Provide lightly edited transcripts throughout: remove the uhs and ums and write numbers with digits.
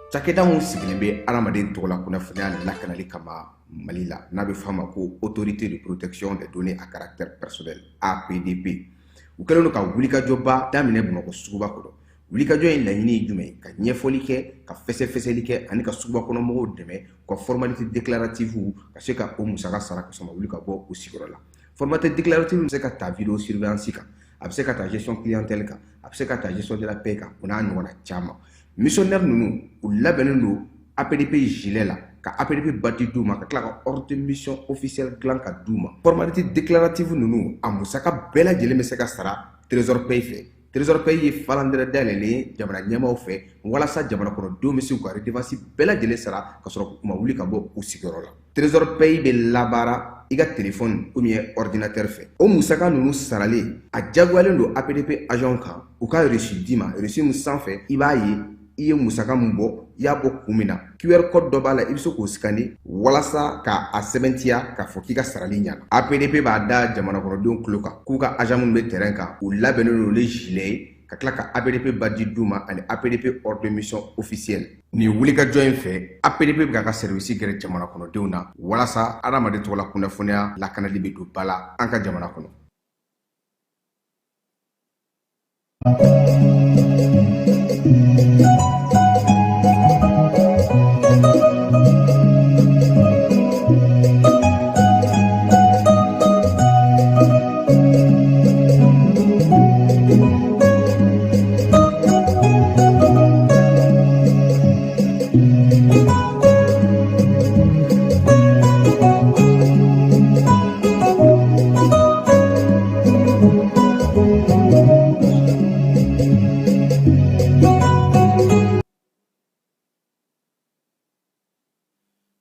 Cakɛda min sigilen bɛ adamaden tɔgɔla kunnafoniya lakanali kama Mali la, n'a bɛ f'a ma ko Autorité de protection des données à caractère personnel, APDP, u kɛlen don ka wulikajɔba daminɛ Bamakɔ suguba kɔnɔ. Wulikajɔ in laɲini ye jumɛn ye? Ka ɲɛfɔli kɛ, ka fɛsɛfɛsɛli kɛ ani ka suguba kɔnɔ mɔgɔw dɛmɛ u ka formalité déclarative ka se ka o musaka sara ka sɔrɔ ma wuli ka bɔ u sigiyɔrɔ la. Formalité déclarative bɛ se ka ta vidéo surveillance kan, a bɛ se ka ta gestion clientèle kan, a bɛ se ka ta gestion de la paie kan, o n'a ɲɔgɔnna caman. Missionnaire ninnu, u labɛnnen don APDP gilet la, ka APDP badge d'u ma, ka tila ka ordre de mission officielle dilan ka d'u ma. Formalité déclarative ninnu, a musaka bɛɛ lajɛlen bɛ se ka sara Trésor Paye fɛ. Trésor Paye ye falandɛrɛ dayɛlɛlen ye jamana ɲɛmaaw fɛ walasa jamana kɔnɔdenw bɛ se k'u ka redevance bɛɛ lajɛlen sara ka sɔrɔ u ma wuli ka bɔ u sigiyɔrɔ la. Trésor Paye bɛ labaara i ka téléphone ou bien ordinateur fɛ. O musaka ninnu saralen, a jagoyalen don APDP agent kan u ka reçu d'i ma, reçu min sanfɛ i b'a ye i ye musaka min bɔ, i y'a bɔ kun min na. QR code dɔ b'a la, i bɛ se k'o scanner walasa ka a sɛbɛntiya k'a fɔ k'i ka sarali ɲana. APDP b'a da jamana kɔnɔdenw tulo kan k'u ka agent minnu bɛ terrain kan, u labɛnnen don ni gilet ye, ka tila ka APDP badge d'u ma ani APDP ordre de mission officielle. Nin wulikajɔ in fɛ, APDP bɛ k'a ka service gɛrɛ jamana kɔnɔdenw na walasa adamaden tɔgɔla kunnafoniya lakanali bɛ don ba la an ka jamana kɔnɔ.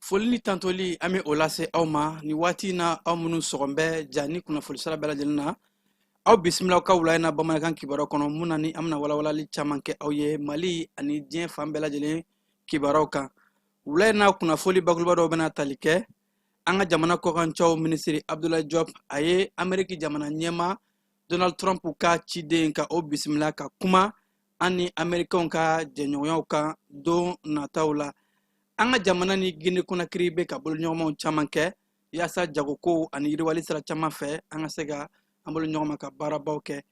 Foli ni tantoli, an bɛ o lase aw ma ni waati in na. Aw minnu sɔgɔn bɛ ja ni kunnafoni sira bɛɛ lajɛlen na, aw bisimila ka wula in na bamanankan kibaruyaw kɔnɔ, mun na ni an bɛna walawalali caman kɛ aw ye Mali ani diɲɛ fan bɛɛ lajɛlen kibaruyaw kan. Wula in na kunnafoli bakuruba dɔw bɛna tali kɛ an ka jamana kɔkancaw minisiri Abdoulaye Diop, a ye Ameriki jamana ɲɛmaa Donald Trump ka ciden ka o bisimila, ka kuma an ni Amerikɛnw ka jɛɲɔgɔnyaw kan don nataw la. An ka jamana ni Guinée Conakry bɛ ka boloɲɔgɔnmaw caman kɛ yaasa jagokow ani yiriwali sira caman fɛ, an ka se ka an bolo ɲɔgɔn ma ka baarabaw kɛ.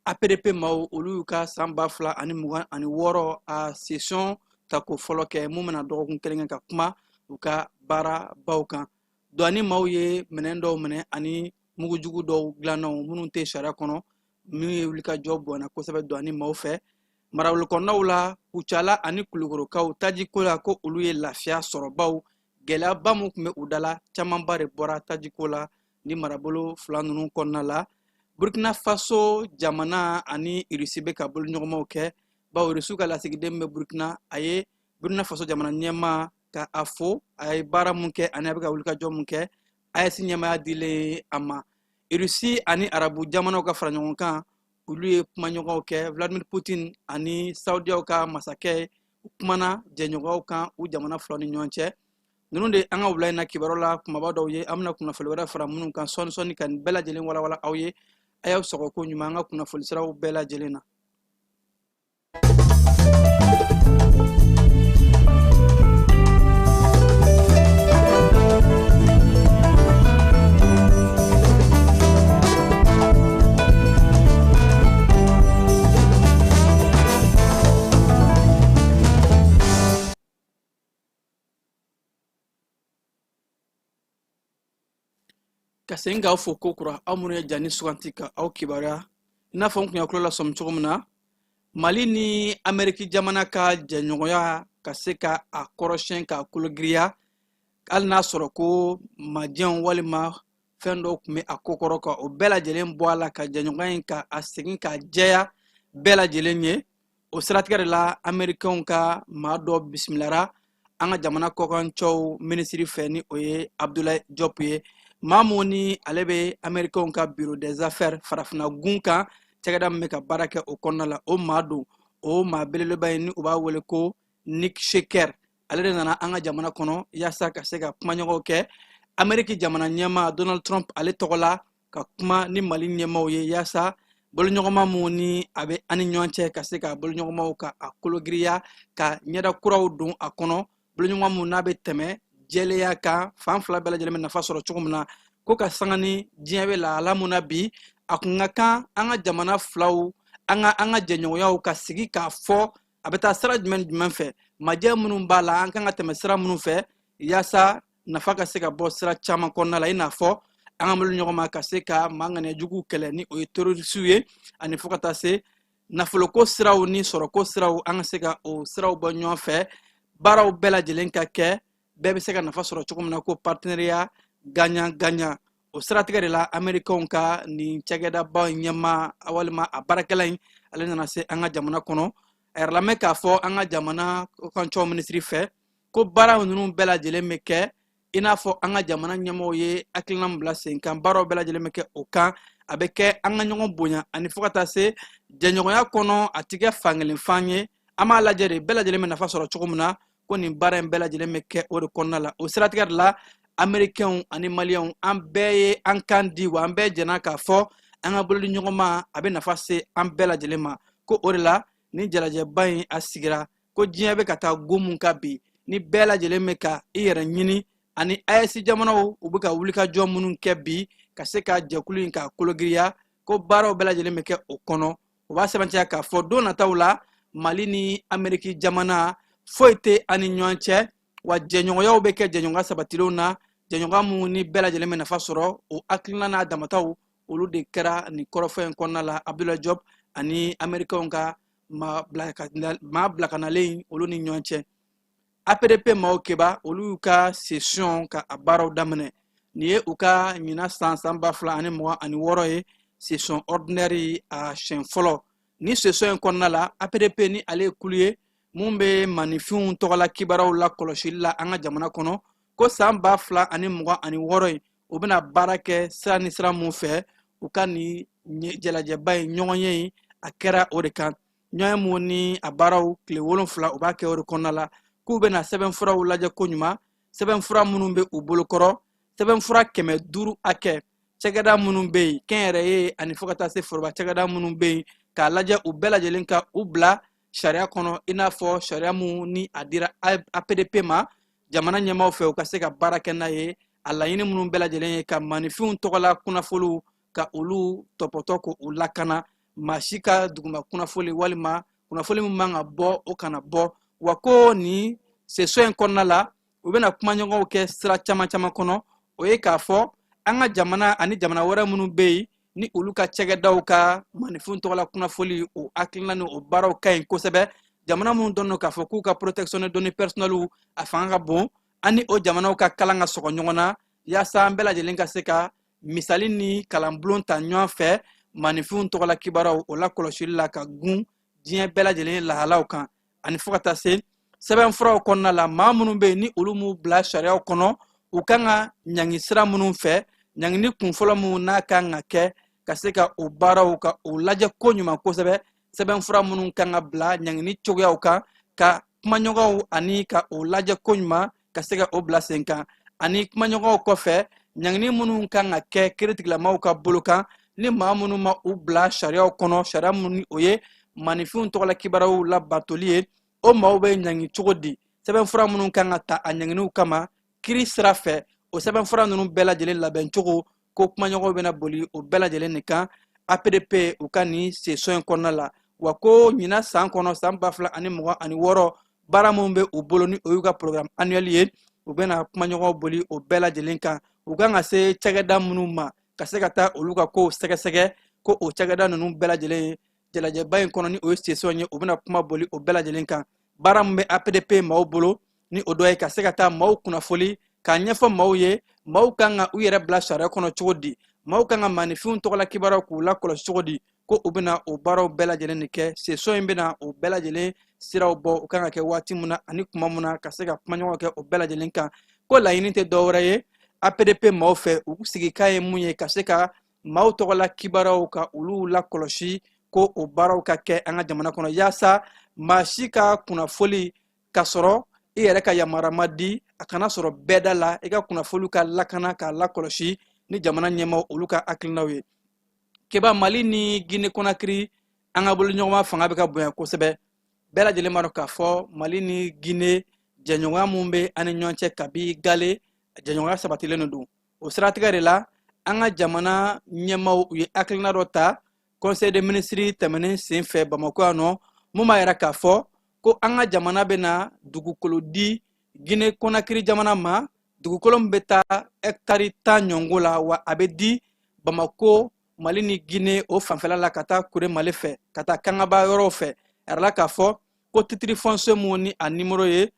APDP maaw, olu y'u ka san 2026 a session tako fɔlɔ kɛ, mun bɛna dɔgɔkun kelen kɛ ka kuma u ka baarabaw kan. Douane maaw ye minɛn dɔw minɛ ani mugujugu dɔw dilannaw minnu tɛ sariya kɔnɔ, min ye wulikajɔ bɔnna kosɛbɛ douane maaw fɛ. Marawuli kɔnɔnaw la, Kucala ani Kulukorokaw, tajiko la, ko olu ye lafiya sɔrɔ, bawo gɛlɛyaba min tun bɛ u da la, camanba de bɔra tajiko la ni marabolo fila ninnu kɔnɔna la. Burkina Faso jamana ani Irisi bɛ ka boloɲɔgɔnmaw kɛ, bawo Irisiw ka lasigiden bɛ Burkina, a ye Burkina Faso jamana ɲɛmaa ka a fo a ye baara mun kɛ ani a bɛ ka wulikajɔ mun kɛ AES ɲɛmaaya dilen a ma. Irisi ani arabu jamanaw ka fara ɲɔgɔn kan, olu ye kumaɲɔgɔnw kɛ. Vladimir Putin ani Saudiyaw ka masakɛ kumana jɛɲɔgɔnw kan u jamana fila ni ɲɔgɔn cɛ. Ninnu de an ka wula in na kibaru la kumaba dɔw ye. An bɛna kunnafoni wɛrɛ fara minnu kan sɔɔni sɔɔni ka nin bɛɛ lajɛlen walawala aw ye. A y'aw sɔgɔ ko ɲuman an ka kunnafoni siraw bɛɛ lajɛlen na. Ka segin k'aw fo kokura, aw minnu ye jani suganti ka aw kibaruya. I n'a fɔ n kun y'a tulo lasɔmi cogo min na, Mali ni Ameriki jamana ka jɛɲɔgɔnya ka se ka a kɔrɔsiyɛn k'a kologiriya, hali n'a sɔrɔ ko majɛnw walima fɛn dɔw tun bɛ a ko kɔrɔ, ka o bɛɛ lajɛlen bɔ a la, ka jɛɲɔgɔnya in ka a segin k'a jɛya bɛɛ lajɛlen ye. O siratigɛ de la, amerikɛnw ka maa dɔ bisimilara an ka jamana kɔkancɛw minisiri fɛ, ni o ye Abdoulaye Diop ye, maa mun ni ale bɛ amerikɛnw ka bureau des affaires farafinna gun kan, cakɛda min bɛ ka baara kɛ o kɔnɔna la. O maa don, o maa belebeleba in, ni u b'a wele ko Nick Checker, ale de nana an ka jamana kɔnɔ yaasa ka se ka kumaɲɔgɔnw kɛ Ameriki jamana ɲɛmaa Donald Trump ale tɔgɔ la, ka kuma ni Mali ɲɛmaaw ye yaasa boloɲɔgɔnma mun ni a bɛ an ni ɲɔgɔn cɛ, ka se ka boloɲɔgɔnmaw ka a kologiriya, ka ɲɛda kuraw don a kɔnɔ, boloɲɔgɔnma mun n'a bɛ tɛmɛ jɛlenya kan, fan fila bɛɛ lajɛlen bɛ nafa sɔrɔ cogo min na. Ko ka sanga ni diɲɛ bɛ lahala mun na bi, a kun ka kan an ka jamana filaw, an ka jɛɲɔgɔnyaw ka sigi k'a fɔ a bɛ taa sira jumɛn jumɛn fɛ, majɛ minnu b'a la, an kan ka tɛmɛ sira minnu fɛ yaasa nafa ka se ka bɔ sira caman kɔnɔna la, i n'a fɔ an ka bolo ɲɔgɔn ma ka se ka maa ŋaniya juguw kɛlɛ, ni o ye terrorisiw ye, ani fo ka taa se nafoloko siraw ni sɔrɔko siraw, an ka se ka o siraw bɔ ɲɔgɔn fɛ, baaraw bɛɛ lajɛlen ka kɛ, bɛɛ bɛ se ka nafa sɔrɔ cogo min na, ko partenariat gagnant gagnant. O siratigɛ de la, amerikɛnw ka nin cakɛdaba ɲɛmaa walima a baarakɛla in, ale nana se an ka jamana kɔnɔ. A yɛrɛ lamɛn k'a fɔ an ka jamana kɔkancɛw minisiri fɛ ko baara ninnu bɛɛ lajɛlen bɛ kɛ i n'a fɔ an ka jamana ɲɛmɔgɔw ye hakilina min bila sen kan, baaraw bɛɛ lajɛlen bɛ kɛ o kan, a bɛ kɛ an ka ɲɔgɔn bonya ani fo ka taa se jɛɲɔgɔnya kɔnɔ, a ti kɛ fankelen fan ye, an b'a lajɛ de bɛɛ lajɛlen bɛ nafa sɔrɔ cogo min na. Ko nin baara in bɛɛ lajɛlen bɛ kɛ o de kɔnɔna la. O siratigɛ de la, amerikɛnw ani maliyɛnw, an bɛɛ ye an kan di, wa an bɛɛ jɛna k'a fɔ an ka bolodi ɲɔgɔnma a bɛ nafa se an bɛɛ lajɛlen ma. Ko o de la ni jalajɛba in a sigira, ko diɲɛ bɛ ka taa go mun kan bi, ni bɛɛ lajɛlen bɛ ka i yɛrɛ ɲini, ani AES jamanaw u bɛ ka wulikajɔ minnu kɛ bi ka se ka jɛkulu in k'a kologiriya, ko baaraw bɛɛ lajɛlen bɛ kɛ o kɔnɔ. O b'a sɛbɛntiya k'a fɔ don nataw la, Mali ni Ameriki jamana, foyi tɛ an ni ɲɔgɔn cɛ, wa jɛɲɔgɔnyaw bɛ kɛ jɛɲɔgɔnya sabatilenw na, jɛɲɔgɔnya minnu ni bɛɛ lajɛlen bɛ nafa sɔrɔ. O hakilina n'a damataw, olu de kɛra nin kɔrɔfɔ in kɔnɔna la Abdoulaye Diop ani amerikɛnw ka maa bila ka nalen olu ni ɲɔgɔn cɛ. APDP maaw keba, olu y'u ka session ka a baaraw daminɛ. Nin ye u ka ɲinan san 2026 ye, session ordinaire a siɲɛ fɔlɔ. Ni session in kɔnɔna la, APDP ni ale ye kulu ye mun bɛ maninfinw tɔgɔla kibaruyaw la kɔlɔsili la an ka jamana kɔnɔ, ko san 2026 in, u bɛna baara kɛ sira ni sira mun fɛ. U ka nin jalajɛba in ɲɔgɔn ye in, a kɛra o de kan. Ɲɔgɔn mun ni a baaraw tile 7, u b'a kɛ o de kɔnɔna la, k'u bɛna sɛbɛnfuraw lajɛ koɲuman, sɛbɛnfura minnu bɛ u bolokɔrɔ, sɛbɛnfura 500 hakɛ, cakɛda minnu bɛ yen kɛnyɛrɛye ani fo ka taa se foroba cakɛda minnu bɛ yen, k'a lajɛ u bɛɛ lajɛlen ka u bila sariya kɔnɔ, i n'a fɔ sariya mun ni a dira APDP ma jamana ɲɛmaaw fɛ, u ka se ka baara kɛ n'a ye. A laɲini minnu bɛɛ lajɛlen ye ka maninfinw tɔgɔla kunnafoliw ka olu tɔpɔtɔ, ko u lakana, maa si ka duguma kunnafoli walima kunnafoli min man ka bɔ, o kana bɔ. Wa ko nin session in kɔnɔna la, u bɛna kumaɲɔgɔnw kɛ sira caman caman kɔnɔ. O ye k'a fɔ an ka jamana ani jamana wɛrɛ minnu bɛ yen ni olu ka cakɛdaw ka maninfinw tɔgɔla kunnafoli, o hakilina ni o baaraw ka ɲi kosɛbɛ, jamana minnu dɔnnen don k'a fɔ k'u ka protection des données personnelles a fanga ka bon, an ni o jamanaw ka kalan ka sɔgɔ ɲɔgɔn na, yaasa an bɛɛ lajɛlen ka se ka misali ni kalanbulon ta ɲɔgɔn fɛ maninfinw tɔgɔla kibaruyaw o la kɔlɔsili la, ka gun diɲɛ bɛɛ lajɛlen lahalaw kan, ani fo ka taa se sɛbɛnfuraw kɔnɔna la, maa minnu bɛ yen ni olu m'u bila sariyaw kɔnɔ, u kan ka ɲangi sira minnu fɛ, ɲangini kunfɔlɔ minnu n'a kan ka kɛ, ka se ka o baaraw ka o lajɛ ko ɲuman kosɛbɛ, sɛbɛnfura minnu kan ka bila ɲangini cogoyaw kan, ka kumaɲɔgɔnw ani ka o lajɛ ko ɲuman, ka se ka o bila sen kan, ani kumaɲɔgɔnw kɔfɛ, ɲangini minnu kan ka kɛ kiiritigilamaw ka bolo kan ni maa minnu ma u bila sariyaw kɔnɔ, sariya minnu ni o ye maninfinw tɔgɔla kibaruyaw labatoli ye, o maaw bɛ ɲangi cogo di, sɛbɛnfura minnu kan ka ta a ɲanginiw kama kiri sira fɛ, o sɛbɛnfura ninnu bɛɛ lajɛlen labɛn cogo, ko kumaɲɔgɔnw bɛna boli o bɛɛ lajɛlen de kan APDP u ka nin session in kɔnɔna la. Wa ko ɲinan san kɔnɔ, san 2026, baara minnu bɛ u bolo ni o y'u ka programme annuel ye, u bɛna kumaɲɔgɔnw boli o bɛɛ lajɛlen kan. U kan ka se cakɛda minnu ma ka se ka taa olu ka kow sɛgɛsɛgɛ, ko o cakɛda ninnu bɛɛ lajɛlen, jalajɛba in kɔnɔ ni o ye session ye, u bɛna kuma boli o bɛɛ lajɛlen kan. Baara min bɛ APDP maaw bolo, ni o dɔ ye ka se ka taa maaw kunnafoli, k'a ɲɛfɔ maaw ye maaw kan ka u yɛrɛ bila sariya kɔnɔ cogo di, maaw kan ka maaninfinw tɔgɔla kibaruyaw k'u lakɔlɔsi cogo di, ko u bɛna o baaraw bɛɛ lajɛlen de kɛ. Session in bɛna o bɛɛ lajɛlen siraw bɔ, u kan ka kɛ waati min na ani kuma min na, ka se ka kumaɲɔgɔn kɛ o bɛɛ lajɛlen kan. Ko laɲini tɛ dɔwɛrɛ ye APDP maaw fɛ, u sigikan ye mun ye? Ka se ka maaw tɔgɔla kibaruyaw ka olu lakɔlɔsi, ko o baaraw ka kɛ an ka jamana kɔnɔ, yaasa maa si ka kunnafoli ka sɔrɔ i yɛrɛ ka yamaruya ma di, a kana sɔrɔ bɛɛ da la, i ka kunnafoliw ka lakana, k'a lakɔlɔsi ni jamana ɲɛmaaw olu ka hakilinaw ye. Keba, Mali ni Guinée Conakry, an ka boloɲɔgɔnma fanga bɛ ka bonya kosɛbɛ. Bɛɛ lajɛlen b'a dɔn k'a fɔ Mali ni Guinée, jɛɲɔgɔnya mun bɛ an ni ɲɔgɔn cɛ kabi gale, jɛɲɔgɔnya sabatilen de don. O siratigɛ de la, an ka jamana ɲɛmaaw, u ye hakilina dɔ ta conseil des ministres tɛmɛnen sen fɛ Bamakɔ yan nɔ, mun b'a yira k'a fɔ ko an ka jamana bɛna dugukolo di Guinée Conakry jamana ma, dugukolo min bɛ taa hɛkitari 10 ɲɔgɔn la, wa a bɛ di Bamako, Mali ni Guinée o fanfɛla la, ka taa Kure Mali fɛ, ka taa Kangaba yɔrɔw fɛ. A yirala k'a fɔ ko titre foncier mun ni a numéro ye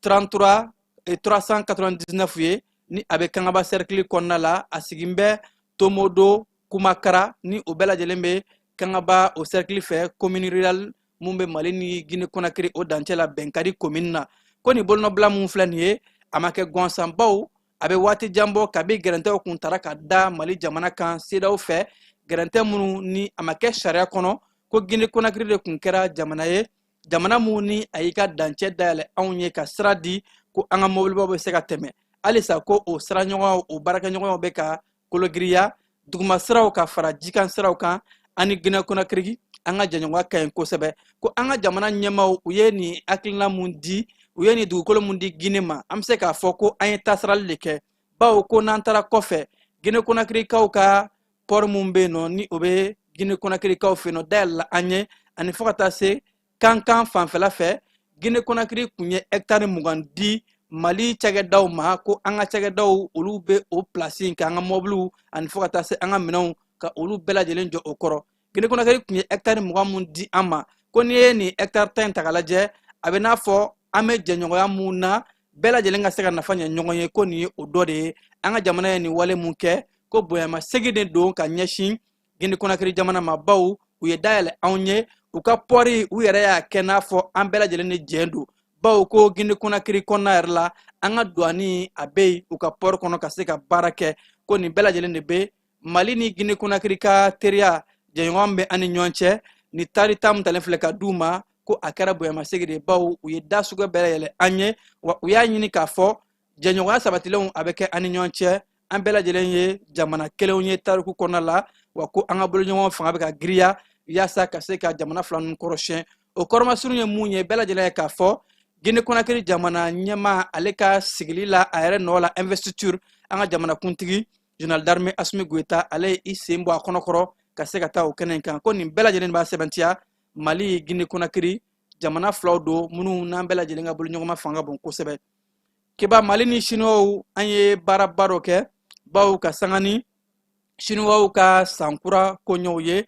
33 et 399 ye, ni a bɛ Kangaba cercle kɔnɔna la, a sigin bɛ Tomodo Kumakara, ni o bɛɛ lajɛlen bɛ Kangaba o cercle fɛ, commune rurale mun bɛ Mali ni Guinée Conakry o dancɛ la, Bɛnkadi commune na. Ko nin bolonɔbila mun filɛ nin ye, a ma kɛ gansan, baw a bɛ waati jan bɔ kabi gɛrɛntɛw kun tara ka da Mali jamana kan CEDEAO fɛ, gɛrɛntɛ minnu ni a ma kɛ sariya kɔnɔ, ko Guinée Conakry de kun kɛra jamana ye, jamana mun ni a y'i ka dancɛ dayɛlɛ anw ye, ka sira di ko an ka mobilibaw bɛ se ka tɛmɛ. Halisa ko o siraɲɔgɔnyaw, o baarakɛɲɔgɔnyaw bɛ ka kologiriya duguma siraw ka fara jikan siraw kan. Ani Guinée Conakry, an ka jɛɲɔgɔnya ka ɲi kosɛbɛ. Ko an ka jamana ɲɛmaaw, u ye nin hakilina mun di, u ye nin dugukolo mun di Guinée ma, an bɛ se k'a fɔ ko an ye taasirali de kɛ, bawo ko n'an taara kɔfɛ, Guinée Conakrykaw ka port mun bɛ yen nɔ, ni o bɛ Guinée Conakrykaw fɛ yen nɔ, dayɛlɛla an ye, ani fo ka taa se Kankan fanfɛla fɛ. Guinée Conakry kun ye hɛkitari 20 di Mali cakɛdaw ma, ko an ka cakɛdaw olu bɛ o place in k'an ka mɔbiliw ani fo ka taa se an ka minɛnw ka olu bɛɛ lajɛlen jɔ o kɔrɔ. Guinée Conakry kun ye hɛkitari 20 mun di an ma, ko n'i ye nin hɛkitari 10 in ta k'a lajɛ, a bɛ n'a fɔ an bɛ jɛɲɔgɔnya mun na, bɛɛ lajɛlen ka se ka nafa ɲɛ ɲɔgɔn ye, ko nin ye o dɔ de ye. An ka jamana ye nin wale mun kɛ, ko bonyamasegin de don ka ɲɛsin Guinée Conakry jamana ma, baw u ye dayɛlɛ anw ye u ka port, u yɛrɛ y'a kɛ n'a fɔ an bɛɛ lajɛlen de jɛn don, bawo ko Guinée Conakry kɔnɔna yɛrɛ la, an ka douane a bɛ yen u ka port kɔnɔ ka se ka baara kɛ. Ko nin bɛɛ lajɛlen de bɛ Mali ni Guinée Conakry ka teriya, jɛɲɔgɔn bɛ an ni ɲɔgɔn cɛ. Ni tari 10 min talen filɛ ka d'u ma, ko a kɛra bonyamasegin de ye, bawo u ye da sugu bɛɛ yɛlɛ an ye, wa u y'a ɲini k'a fɔ jɛɲɔgɔnya sabatilenw a bɛ kɛ an ni ɲɔgɔn cɛ, an bɛɛ lajɛlen ye jamana kelenw ye tariku kɔnɔna la, wa ko an ka boloɲɔgɔn fanga bɛ ka giriya yaasa ka se ka jamana fila ninnu kɔrɔsiyɛn. O kɔrɔmasurun ye mun ye? Bɛɛ lajɛlen ye k'a fɔ Guinée Conakry jamana ɲɛmaa, ale ka sigili la a yɛrɛ nɔ la, investiture, an ka jamana kuntigi général d'armée Assimi Goïta, ale ye i sen bɔ a kɔnɔkɔrɔ ka se ka taa o kɛnɛ in kan. Ko nin bɛɛ lajɛlen b'a sɛbɛntiya Mali, Guinée Conakry jamana filaw don minnu n'an bɛɛ lajɛlen ka boloɲɔgɔnma fanga bon kosɛbɛ. Keba, Mali ni Chinois, an ye baaraba dɔ kɛ, bawo ka sanga ni Chinois ka sankura koɲɛw ye,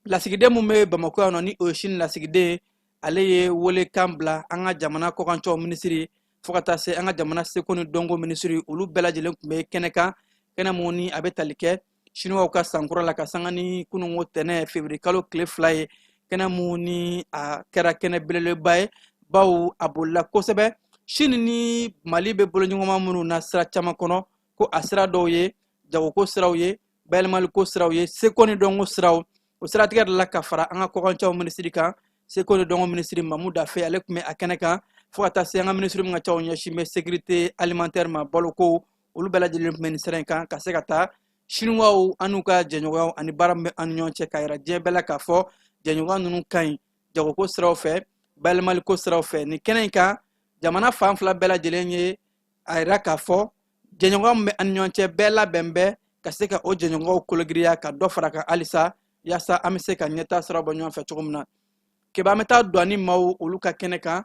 lasigiden mun bɛ Bamakɔ yan nɔ, ni o ye Chine lasigiden, ale ye welekan bila an ka jamana kɔkancɛw minisiri, fo ka taa se an ka jamana seko ni dɔnko minisiri, olu bɛɛ lajɛlen tun bɛ kɛnɛ kan, kɛnɛ mun ni a bɛ tali kɛ Chinois ka sankura la, ka sanga ni kununko tɛnɛ février kalo tile 2 ye. Kɛnɛ mun ni a kɛra kɛnɛ belebeleba ye, bawo a bolila kosɛbɛ. Chine ni Mali bɛ boloɲɔgɔnma minnu na sira caman kɔnɔ, ko a sira dɔw ye jagoko siraw ye, bayɛlɛmaliko siraw ye, seko ni dɔnko siraw. O siratigɛ de la, ka fara an ka kɔkancɛw minisiri kan, seko ni dɔnko minisiri Mamu Dafe, ale tun bɛ a kɛnɛ kan, fo ka taa se an ka minisiri min ka caw ɲɛsin bɛ sécurité alimentaire ma, baloko, olu bɛɛ lajɛlen tun bɛ nin sira in kan, ka se ka taa Chinois an n'u ka jɛɲɔgɔnyaw ani baara min bɛ an ni ɲɔgɔn cɛ, k'a yira diɲɛ bɛɛ la k'a fɔ jɛɲɔgɔnya ninnu ka ɲi jagoko siraw fɛ, bayɛlɛmaliko siraw fɛ. Nin kɛnɛ in kan, jamana fan fila bɛɛ lajɛlen ye a yira k'a fɔ jɛɲɔgɔnya min bɛ an ni ɲɔgɔn cɛ, bɛɛ labɛn bɛ ka se ka o jɛɲɔgɔnw kologiriya, ka dɔ fara kan halisa, yaasa an bɛ se ka ɲɛtaa siraw bɔ ɲɔgɔn fɛ cogo min na. Keba, an bɛ taa douane maaw olu ka kɛnɛ kan.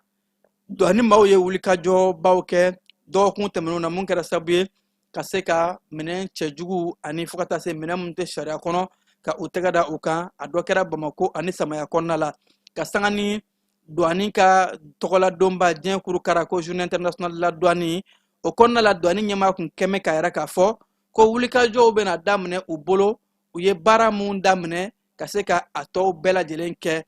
Douane maaw ye wulikajɔbaw kɛ dɔgɔkun tɛmɛnenw na, mun kɛra sababu ye ka se ka minɛn cɛjugu ani fo ka taa se minɛn minnu tɛ sariya kɔnɔ, ka u tɛgɛ da u kan. A dɔ kɛra Bamako ani Samaya kɔnɔna la, ka sanga ni Douane ka tɔgɔladonba diɲɛ kurukara ko Journée internationale de la douane. O kɔnɔna la, douane ɲɛmaa kun kɛmɛ k'a yira k'a fɔ ko wulikajɔw bɛna daminɛ u bolo. U ye baara mun daminɛ ka se ka a tɔw bɛɛ lajɛlen kɛ,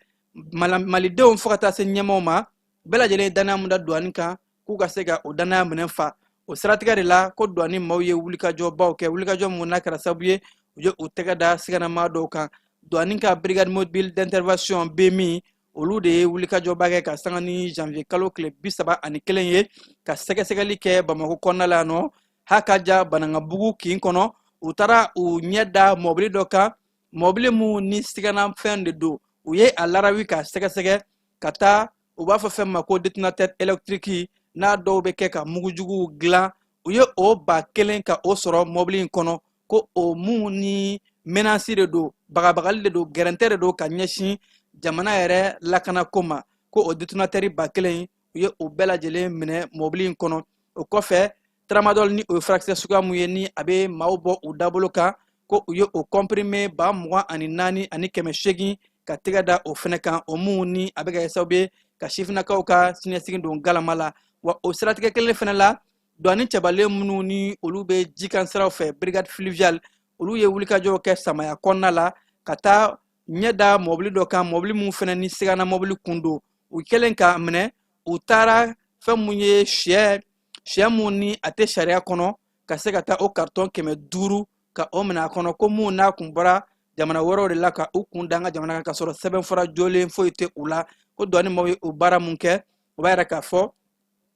Malidenw fo ka taa se ɲɛmaaw ma, bɛɛ lajɛlen ye danaya mun da douane kan, k'u ka se ka o danaya minɛ fa. O siratigɛ de la ko douane maaw ye wulikajɔbaw kɛ, wulikajɔ mun n'a kɛra sababu ye u ye u tɛgɛ da siganamaa dɔw kan. Douane ka brigade mobile d'intervention BMI, olu de ye wulikajɔba kɛ ka sanga ni janvier kalo tile 31 ye, ka sɛgɛsɛgɛli kɛ Bamakɔ kɔnɔna la yan nɔ, Hakaja Banankabugu kin kɔnɔ. U taara u ɲɛ da mɔbili dɔ kan, mɔbili mun ni siganafɛn de don. U ye a larawi k'a sɛgɛsɛgɛ ka taa, u b'a fɔ fɛn ma ko détonateur électrique, n'a dɔw bɛ kɛ ka mugujuguw dilan. U ye o 1000 ka o sɔrɔ mɔbili in kɔnɔ, ko o mun ni menace de don, bagabagali de don, gɛrɛntɛ de don ka ɲɛsin jamana yɛrɛ lakanako ma. Ko o détonateur 1000, u ye o bɛɛ lajɛlen minɛ mɔbili in kɔnɔ. O kɔfɛ, tramadol, ni o ye furakisɛ suguya mun ye ni a bɛ maaw bɔ u dabolo kan, ko u ye o comprimé 24,800 ka tɛgɛ da o fɛnɛ kan, o mun ni a bɛ ka kɛ sababu ye ka sifinnakaw ka siniɲɛsigi don galama la. Wa o siratigɛ kelen fɛnɛ la, douane cɛbalen minnu ni olu bɛ jikan siraw fɛ, brigade fluviale, olu ye wulikajɔw kɛ Samaya kɔnɔna la ka taa ɲɛ da mɔbili dɔ kan, mɔbili mun fɛnɛ ni sigana mɔbili kun don. U kɛlen k'a minɛ, u taara fɛn mun ye sɛ, sɛ mun ni a tɛ sariya kɔnɔ, ka se ka taa o carton 500 ka o minɛ a kɔnɔ, ko mun n'a kun bɔra jamana wɛrɛw de la ka u kun da an ka jamana kan, ka sɔrɔ sɛbɛnfura jɔlen foyi tɛ u la. Ko douane maaw ye o baara mun kɛ, o b'a yira k'a fɔ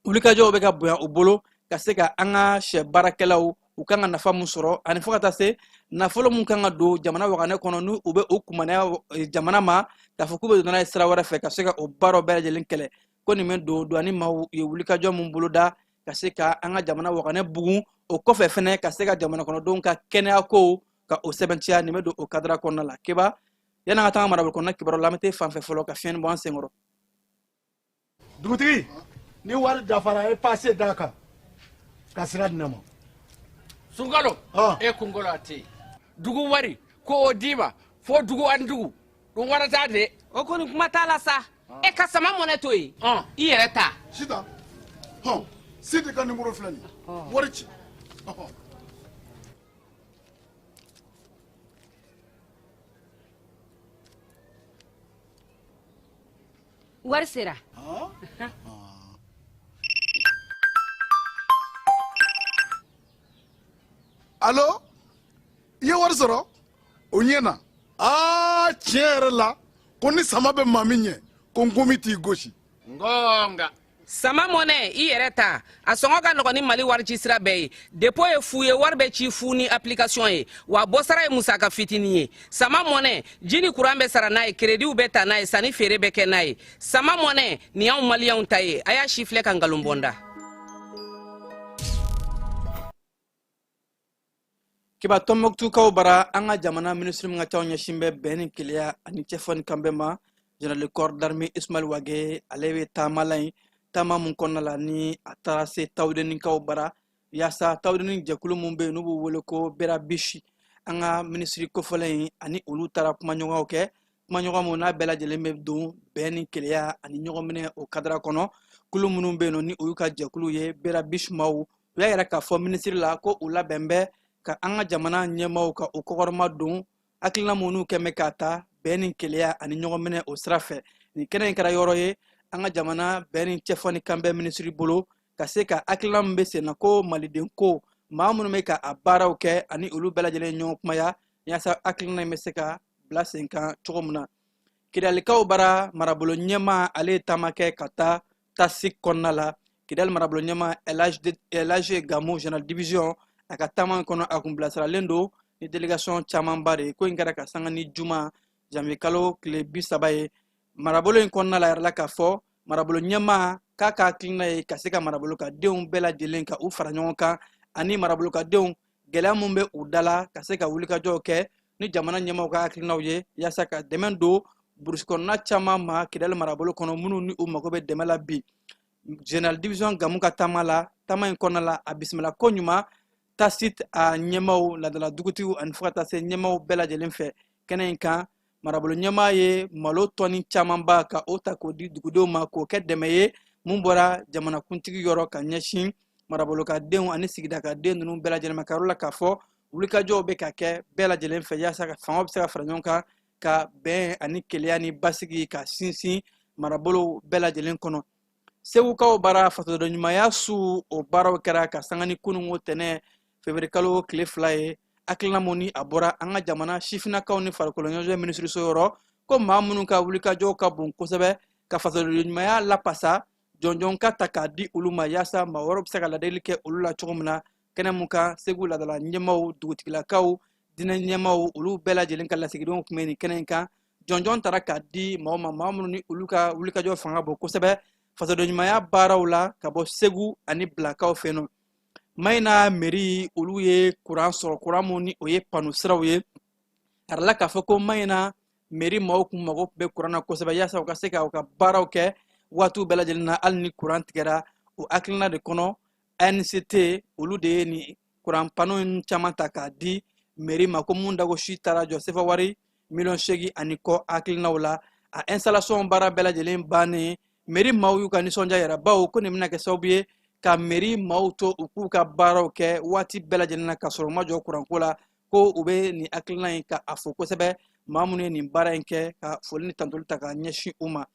wulikajɔw bɛ ka bonya u bolo ka se ka an ka sɛ baarakɛlaw, u kan ka nafa mun sɔrɔ, ani fo ka taa se nafolo mun kan ka don jamana waganɛ kɔnɔ, n'u u bɛ o kumaniya jamana ma k'a fɔ k'u bɛ don n'a ye sira wɛrɛ fɛ, ka se ka o baaraw bɛɛ lajɛlen kɛlɛ. Ko nin bɛ don douane maaw ye wulikajɔ mun boloda ka se ka an ka jamana waganɛ bugun, o kɔfɛ fɛnɛ ka se ka jamana kɔnɔdenw ka kɛnɛya kow ka o sɛbɛntiya, nin bɛ don o kadara kɔnɔna la. Keba, yan'an ka taga marabolo kɔnɔna kibaru la, an bɛ taa fan fɛ fɔlɔ ka fiɲɛni bɔ an senkɔrɔ. Dugutigi, ni wari dafara, e pase d'a kan ka sira di ne ma. Sunkalo, e kunkolo a tɛ yen. Dugu wari ko o d'i ma fo dugu ani dugu ɗum warata de. O kɔni, kuma t'a la sa. E ka Sama Mɔnɛ to yen, i yɛrɛ ta. Sitan, hɔn, Sidi ka nimoro filɛ nin ye, wari ci. Ɔhɔn. Wari sera. Alo, i ye wari sɔrɔ, o ɲɛna. Aa, tiɲɛ yɛrɛ la, ko ni sama bɛ maa min ɲɛ, ko nkomi t'i gosi. Ngonga. Sama Mɔnɛ, i yɛrɛ ta, a sɔngɔ ka nɔgɔn ni Mali wari ci sira bɛɛ ye. Dépôt ye fu ye, wari bɛ ci fu ni application ye, wa bɔsara ye musaka fitinin ye. Sama Mɔnɛ, ji ni kuran bɛ sara n'a ye, créditw bɛ ta n'a ye, sanni feere bɛ kɛ n'a ye. Sama Mɔnɛ nin y'anw Maliyɛnw ta ye. A y'a si filɛ ka nkalon bɔ n da. Kiba, Tɔnbɔkutukaw bara, an ka jamana minisiri min ka caw ɲɛsin bɛ bɛn ni keleya ani cɛfɔ ni kanbɛn ma, général de corps d'armée Ismaël Wagué, ale bɛ taama la yen, taama mun kɔnɔna la ni a taara se Tawudenikaw bara, yaasa Tawudeni jɛkulu mun bɛ yen n'u b'u wele ko Berabishi, an ka minisiri kofɔlen in ani olu taara kumaɲɔgɔnw kɛ, kumaɲɔgɔn mun n'a bɛɛ lajɛlen bɛ don bɛn ni keleya ani ɲɔgɔnminɛ o kadara kɔnɔ. Kulu minnu bɛ yen nɔ ni o y'u ka jɛkulu ye, Berabishi maaw, u y'a yira k'a fɔ minisiri la ko u labɛn bɛ ka an ka jamana ɲɛmaaw ka u kɔkɔrɔma don hakilina minnu kɛn bɛ k'a ta bɛn ni keleya ani ɲɔgɔnminɛ o sira fɛ. Nin kɛnɛ in kɛra yɔrɔ ye an ka jamana bɛn ni cɛfɔ ni kanbɛn minisiri bolo ka se ka hakilina min bɛ sen na ko Maliden ko maa minnu bɛ ka a baaraw kɛ ani olu bɛɛ lajɛlen ɲɔgɔn kumaya, yaasa hakilina in bɛ se ka bila sen kan cogo min na. Kidalikaw bara, marabolo ɲɛmaa, ale ye taama kɛ ka taa Tasik kɔnɔna la. Kidali marabolo ɲɛmaa Elage Gamo, général division, a ka taama in kɔnɔ, a kun bilasiralen don ni délégation camanba de ye. Ko in kɛra ka sanga ni juma janvier kalo tile 30 ye. Marabolo in kɔnɔna la, yɛrɛ la k'a fɔ marabolo ɲɛmaa k'a ka hakilina ye ka se ka marabolo ka denw bɛɛ lajɛlen ka u fara ɲɔgɔn kan, ani marabolo ka denw gɛlɛya mun bɛ u da la, ka se ka wulikajɔw kɛ ni jamana ɲɛmaaw ka hakilinaw ye, yaasa ka dɛmɛ don burusi kɔnɔna caman ma Kidali marabolo kɔnɔ, minnu ni u mago bɛ dɛmɛ la bi. Général division Gamu ka taama la, taama in kɔnɔna la, a bisimila ko ɲuman Tasit a ɲɛmaaw, ladala dugutigiw ani fo ka taa se ɲɛmaaw bɛɛ lajɛlen fɛ kɛnɛ in kan. Marabolo ɲɛmaa ye malo tɔni camanba ka o ta k'o di dugudenw ma k'o kɛ dɛmɛ ye mun bɔra jamanakuntigi yɔrɔ ka ɲɛsin marabolo ka denw ani sigida ka den ninnu bɛɛ lajɛlen ma, ka yɔrɔ la k'a fɔ wulikajɔw bɛ ka kɛ bɛɛ lajɛlen fɛ yaasa ka fangaw bɛ se ka fara ɲɔgɔn kan ka bɛn ani kelenya ni basigi ka sinsin marabolo bɛɛ lajɛlen kɔnɔ. Segukaw bara, fasoden ɲumanya su o baaraw kɛra ka sanga ni kununko tɛnɛ feburuye kalo tile 2 ye. Hakilina mun ni a bɔra an ka jamana sifinnakaw ni farikolo ɲɛnajɛ minisiriso yɔrɔ, ko maa minnu ka wulikajɔw ka bon kosɛbɛ ka fasoden ɲumanya lapasa, jɔnjɔn ka ta k'a di olu ma yaasa maa wɛrɛw bɛ se ka ladeli kɛ olu la cogo min na. Kɛnɛ mun kan, Segu ladala ɲɛmaaw, dugutigilakaw, diinɛ ɲɛmaaw, olu bɛɛ lajɛlen ka lasigidenw tun bɛ nin kɛnɛ in kan. Jɔnjɔn tara k'a di maaw ma, maa minnu ni olu ka wulikajɔ fanga bon kosɛbɛ fasoden ɲumanya baaraw la ka bɔ Segu ani Bilakaw fɛ yen nɔ. Mayina mairie, olu ye kuran sɔrɔ, kuran mun ni o ye pano siraw ye. A yirala k'a fɔ ko Mayina mairie maaw kun mago bɛ kuran na kosɛbɛ yaasa u ka se ka u ka baaraw kɛ waatiw bɛɛ lajɛlen na, hali ni kuran tigɛra. O hakilina de kɔnɔ, ANCT olu de ye nin kuran pano in caman ta k'a di mairie ma, ko mun dagosi taara jɔ sefa wari miliyɔn 8 ani kɔ hakilinaw la. A installation baara bɛɛ lajɛlen bannen, mairie maaw y'u ka nisɔndiya yɛrɛ, bawo ko nin bɛna kɛ sababu ye ka mairie maaw to u k'u ka baaraw kɛ waati bɛɛ lajɛlen na ka sɔrɔ u ma jɔ kuranko la. Ko u bɛ nin hakilina in ka a fo kosɛbɛ, maa minnu ye nin baara in kɛ, ka foli ni tantoli ta ka ɲɛsin u ma.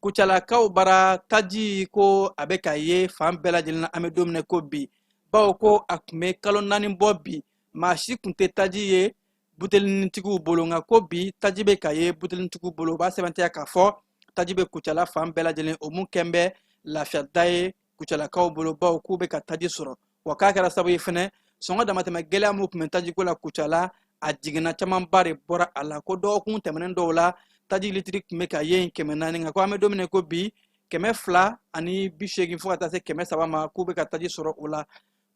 Kucalakaw bara, taji ko a bɛ ka ye fan bɛɛ lajɛlen na an bɛ don min na ko bi, bawo ko a tun bɛ kalo 4 bɔ bi, maa si tun tɛ taji ye butelinitigiw bolo, nka ko bi taji bɛ ka ye butelinitigiw bolo. U b'a sɛbɛntiya k'a fɔ taji bɛ Kucala fan bɛɛ lajɛlen, o mun kɛn bɛ lafiyada ye Kucalakaw bolo, bawo k'u bɛ ka taji sɔrɔ. Wa k'a kɛra sababu ye fɛnɛ, sɔngɔ damatɛmɛ gɛlɛya mun tun bɛ tajiko la Kucala, a jiginna, camanba de bɔra a la. Ko dɔgɔkun tɛmɛnen dɔw la, taji litiri tun bɛ ka ye yen 400, nka ko an bɛ don min na ko bi, 280 fo ka taa se 300 ma, k'u bɛ ka taji sɔrɔ o la.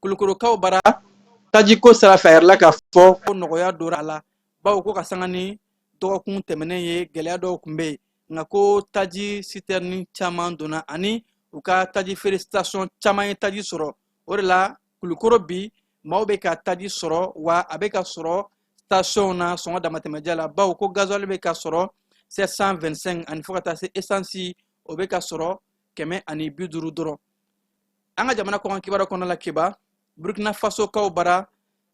Kulukorokaw bara, tajiko sira fɛ, a yirala k'a fɔ ko nɔgɔya donna a la, bawo ko ka sanga ni dɔgɔkun tɛmɛnen ye, gɛlɛya dɔw tun bɛ yen, nka ko taji sitɛrini caman donna ani u ka taji feere station caman ye taji sɔrɔ. O de la Kulukoro bi, maaw bɛ ka taji sɔrɔ, wa a bɛ ka sɔrɔ station na sɔngɔ damatɛmɛja la, bawo ko gasoil bɛ ka sɔrɔ 725 ani fo ka taa se essence, o bɛ ka sɔrɔ 150 dɔrɔn. An ka jamana kɔkan kibaruya kɔnɔna la, Keba, Burkina Faso kaw bara,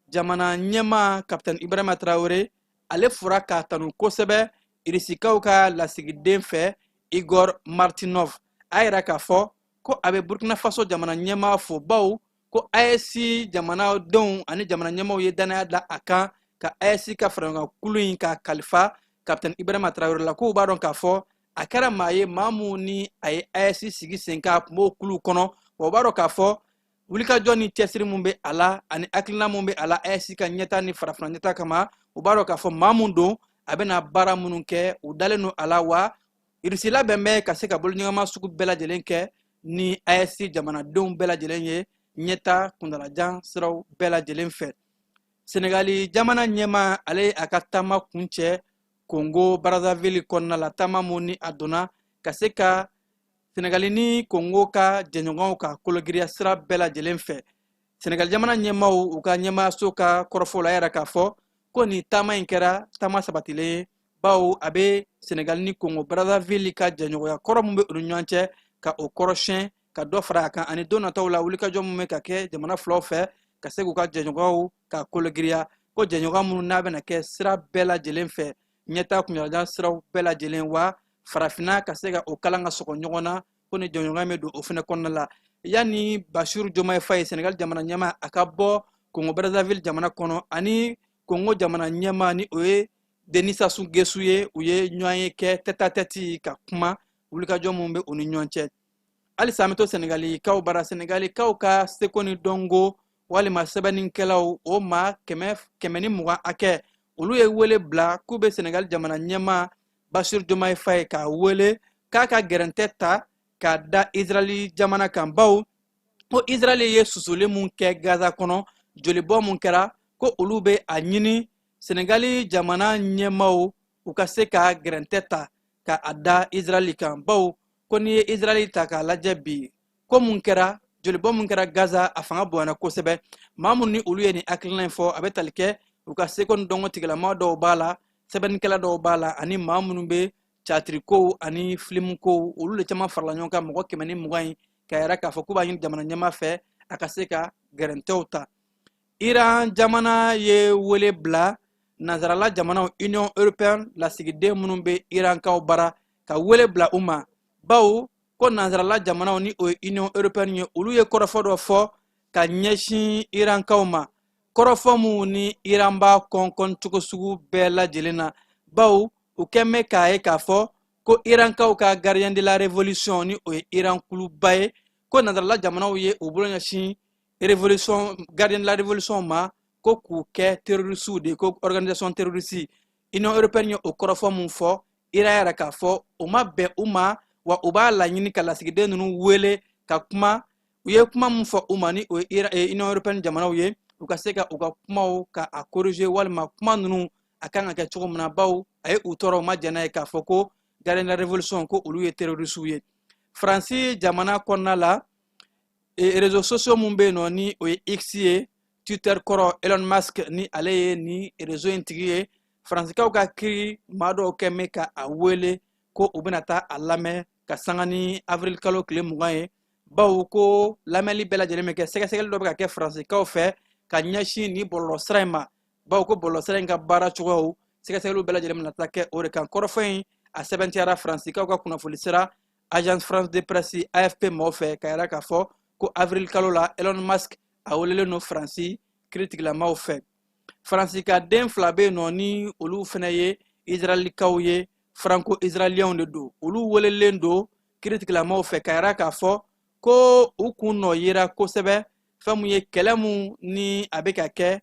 jamana ɲɛmaa Kapitɛni Ibrahima Traoré, ale fura k'a tanu kosɛbɛ Irisikaw ka lasigiden fɛ Igor Martinov. A yira k'a fɔ ko a bɛ Burkina Faso jamana ɲɛmaa fo, bawo ko AES jamanadenw ani jamana ɲɛmaaw ye danaya da a kan ka AES ka faraɲɔgɔnkan kulu in ka kalifa Kapitɛni Ibrahima Traoré la, k'u b'a dɔn k'a fɔ a kɛra maa ye, maa mun ni a ye AES sigi sen kan, a tun b'o kulu kɔnɔ, wa u b'a dɔn k'a fɔ wulikajɔ ni cɛsiri mun bɛ a la ani hakilina mun bɛ a la AES ka ɲɛta ni farafinna ɲɛta kama. U b'a dɔn k'a fɔ maa mun don, a bɛna baara minnu kɛ, u dalen don a la, wa Irisi labɛn bɛ ka se ka boloɲɔgɔnma sugu bɛɛ lajɛlen kɛ ni AES jamanadenw bɛɛ lajɛlen ye ɲɛta kuntalajan siraw bɛɛ lajɛlen fɛ. Senegali jamana ɲɛmaa, ale ye a ka taama kuncɛ Kongo Brazzaville kɔnɔna la, taama mun ni a donna ka se ka Senegali ni Kongo ka jɛɲɔgɔnw ka kologiriya sira bɛɛ lajɛlen fɛ. Senegali jamana ɲɛmaaw, u ka ɲɛmaayaso ka kɔrɔfɔw la, a yɛrɛ k'a fɔ ko nin taama in kɛra taama sabatilen ye, bawo a bɛ Senegali ni Kongo Brazzaville ka jɛɲɔgɔnya kɔrɔ mun bɛ u ni ɲɔgɔn cɛ ka o kɔrɔsiyɛn, ka dɔ fara a kan, ani don nataw la wulikajɔ mun bɛ ka kɛ jamana filaw fɛ ka se k'u ka jɛɲɔgɔnw ka kologiriya, ko jɛɲɔgɔn minnu n'a bɛna kɛ sira bɛɛ lajɛlen fɛ, ɲɛta kuntaalajan siraw bɛɛ lajɛlen, wa farafinna ka se ka o kalan ka sɔgɔ ɲɔgɔn na, ko ni jɛɲɔgɔnya bɛ don o fɛnɛ kɔnɔna la. Yanni Basiru Jomaye Faye, Senegal jamana ɲɛmaa, a ka bɔ Kongo Brazzaville jamana kɔnɔ, ani Kongo jamana ɲɛmaa ni o ye Denis Sassou Nguesso ye, u ye ɲɔgɔn ye kɛ tête à tête ka kuma wulikajɔ mun bɛ u ni ɲɔgɔn cɛ. Halisa an bɛ to Senegalikaw bara. Senegalikaw ka seko ni dɔnko walima sɛbɛnnikɛlaw, o maa 120 hakɛ, olu ye wele bila k'u bɛ Senegal jamana ɲɛmaa Basiru Jomaye Faye k'a wele k'a ka gɛrɛntɛ ta k'a da Israɛli jamana kan, bawo ko Israɛli ye susuli mun kɛ Gaza kɔnɔ, jolibɔ mun kɛra, ko olu bɛ a ɲini Senegali jamana ɲɛmaaw u ka se ka gɛrɛntɛ ta ka a da Israɛli kan, bawo ko n'i ye Israɛli ta k'a lajɛ bi, ko mun kɛra, jolibɔ mun kɛra Gaza, a fanga bonyana kosɛbɛ. Maa minnu ni olu ye nin hakilina in fɔ, a bɛ tali kɛ u ka seko ni dɔnko tigilama dɔw b'a la, Sɛbɛnnikɛla dɔw b'a la ani maa minnu bɛ catirikow ani filimukow, olu de caman farala ɲɔgɔn kan, mɔgɔ 120 in, k'a yira k'a fɔ k'u b'a ɲini jamana ɲɛmaa fɛ a ka se ka gɛrɛntɛw ta. Iran jamana ye wele bila nansarala jamanaw Union européenne lasigiden minnu bɛ Irankaw bara, ka wele bila u ma, bawo ko nansarala jamanaw, ni o ye Union européenne ye, olu ye kɔrɔfɔ dɔ fɔ ka ɲɛsin Irankaw ma, kɔrɔfɔ minnu ni Iran b'a kɔnkɔn cogo sugu bɛɛ lajɛlen na, bawo u kɛn bɛ k'a ye k'a fɔ ko Irankaw ka Gardien de la Révolution, ni o ye Iran kuluba ye, ko nansarala jamanaw ye u bolo ɲɛsin révolution Gardien de la Révolution ma ko k'u kɛ terroristew de, ko organisation terroriste. Union européenne ye o kɔrɔfɔ mun fɔ, Iran yɛrɛ k'a fɔ o ma bɛn u ma, wa u b'a laɲini ka lasigiden ninnu wele ka kuma. U ye kuma mun fɔ u ma, ni o ye Union européenne jamanaw ye, u ka se ka u ka kumaw ka a corriger, walima kuma ninnu a kan ka kɛ cogo min na, bawo a ye u tɔɔrɔ, u ma jɛn n'a ye k'a fɔ ko Gardien de la Révolution, ko olu ye terroristew ye. Faransi jamana kɔnɔna la, réseaux sociaux mun bɛ yen nɔ, ni o ye X ye, Twitter kɔrɔ, Elon Musk ni ale ye ni réseau in tigi ye, Faransikaw ka kiri maa dɔw kɛn bɛ ka a wele ko u bɛna taa a lamɛn ka sanga ni avril kalo tile 20 ye, bawo ko lamɛnli bɛɛ lajɛlen bɛ kɛ, sɛgɛsɛgɛli dɔ bɛ ka kɛ Faransikaw fɛ ka ɲɛsin ni bɔlɔlɔsira in ma, bawo ko bɔlɔlɔsira in ka baara cogoyaw sɛgɛsɛgɛliw bɛɛ lajɛlen bɛna taa kɛ o de kan. Kɔrɔfɔ in a sɛbɛntiyara Faransikaw ka kunnafoni sira Agence France de Presse, AFP maaw fɛ, ka yira k'a fɔ ko avril kalo la, Elon Musk a welelen don Faransi kiritigilamaw fɛ. Faransi ka den fila bɛ yen nɔ, ni olu fana ye Israɛlikaw ye, franco israélienw de don, olu welelen don kiritigilamaw fɛ ka yira k'a fɔ ko u kun nɔ yera kosɛbɛ fɛn mun ye kɛlɛ mun ni a bɛ ka kɛ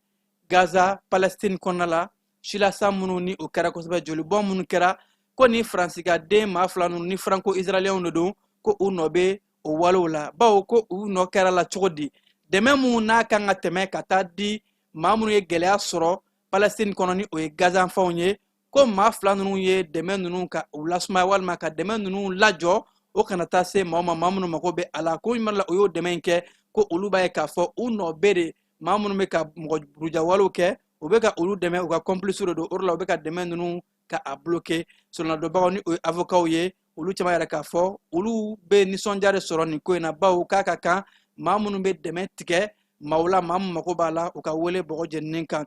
Gaza, Palestine kɔnɔna la, silasa minnu ni o kɛra kosɛbɛ, jolibɔn minnu kɛra, ko ni Faransi ka den maa fila ninnu, ni franco israélienw de don, ko u nɔ bɛ o walew la, bawo ko u nɔ kɛra la cogo di, dɛmɛ mun n'a kan ka tɛmɛ ka taa di maa minnu ye gɛlɛya sɔrɔ Palestine kɔnɔ, ni o ye Gazanfanw ye, ko maa fila ninnu ye dɛmɛ ninnu ka u lasumaya walima ka dɛmɛ ninnu lajɔ, o kana taa se maaw ma, maa minnu mago bɛ a la. Ko ɲuman la, o y'o dɛmɛ in kɛ, ko olu b'a ye k'a fɔ u nɔ bɛ de maa minnu bɛ ka mɔgɔ burujawalew kɛ, u bɛ ka olu dɛmɛ, u ka complice de don. O de la u bɛ ka dɛmɛ ninnu ka a bloquer. Solonadonbagaw, ni o ye avocats ye, olu caman yɛrɛ k'a fɔ olu bɛ nisɔndiya de sɔrɔ nin ko in na, bawo k'a ka kan maa minnu bɛ dɛmɛ tigɛ maaw la, maa min mako b'a la, u ka wele bɔgɔ jeninen kan.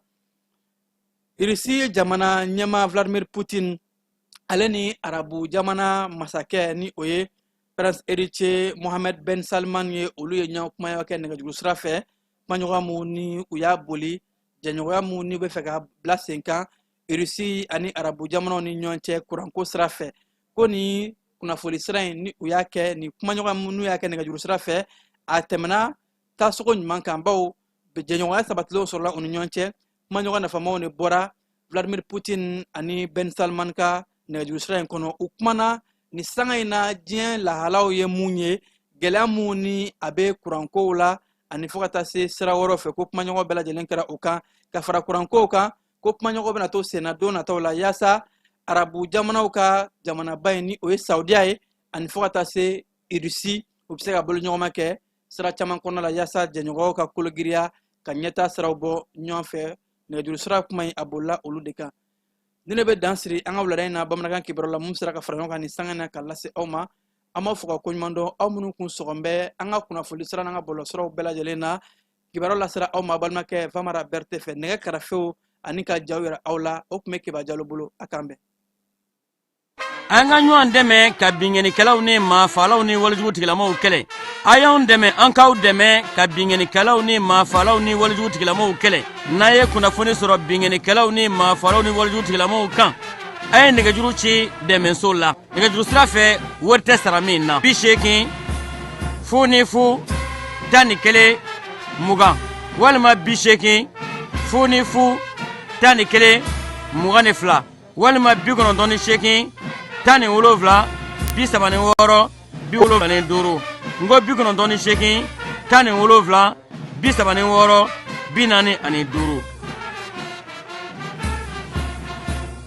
Irisi jamana ɲɛmaa Vladimir Putin, ale ni Arabu jamana masakɛ, ni o ye prince héritier Mohammed Ben Salman ye, olu ye ɲɔgɔn kumaɲɔgɔn kɛ nɛgɛjuru sira fɛ, kumaɲɔgɔn mun ni u y'a boli jɛɲɔgɔnya mun ni u bɛ fɛ ka bila sen kan Irisi ani Arabu jamanaw ni ɲɔgɔn cɛ kuranko sira fɛ. Ko ni kunnafoni sira in ni u y'a kɛ, ni kumaɲɔgɔn mun n'u y'a kɛ nɛgɛjuru sira fɛ, a tɛmɛna taasogo ɲuman kan, bawo jɛɲɔgɔnya sabatilenw sɔrɔla u ni ɲɔgɔn cɛ. Kumaɲɔgɔn nafamaw de bɔra Vladimir Putin ani Ben Salman ka nɛgɛjuru sira in kɔnɔ. U kumana ni sanga in na diɲɛ lahalaw ye mun ye, gɛlɛya mun ni a bɛ kurankow la, ani fo ka taa se sira wɛrɛw fɛ, ko kumaɲɔgɔn bɛɛ lajɛlen kɛra o kan. Ka fara kurankow kan, ko kumaɲɔgɔn bɛna to senna don nataw la yaasa Arabu jamanaw ka jamanaba in, ni o ye Saudiya ye, ani fo ka taa se Irisi, u bɛ se ka boloɲɔgɔnma kɛ sira caman kɔnɔna la yaasa jɛɲɔgɔnw ka kologiriya ka ɲɛtaa siraw bɔ ɲɔgɔn fɛ. Nɛgɛjuru sira kuma in a bolila olu de kan. Ni ne bɛ dan siri an ka wulada in na bamanankan kibaru la mun sera ka fara ɲɔgɔn kan nin sanga in na ka lase aw ma, an b'aw fo ka koɲuman dɔn, aw minnu kun sɔgɔn bɛ an ka kunnafoni sira n'an ka bɔlɔlɔsiraw bɛɛ lajɛlen na. Kibaru lasera aw ma balimakɛ Famara Berete fɛ, nɛgɛ karafew ani ka jaw yira aw la, o tun bɛ Keba Jalo bolo. A k'an bɛn. An ka ɲɔgɔn dɛmɛ ka binkannikɛlaw ni maafalaw ni walejugu tigilamaw kɛlɛ. A y'anw dɛmɛ, an k'aw dɛmɛ ka binkannikɛlaw ni maafalaw ni walejugu tigilamaw kɛlɛ. N'a ye kunnafoni sɔrɔ binkannikɛlaw ni maafalaw ni walejugu tigilamaw kan, a ye nɛgɛjuru ci dɛmɛso la nɛgɛjuru sira fɛ, wari tɛ sara min na: 80 00 11 20 walima 80 00 11 22 walima 98 17 36 75. N ko 98 17 36 45.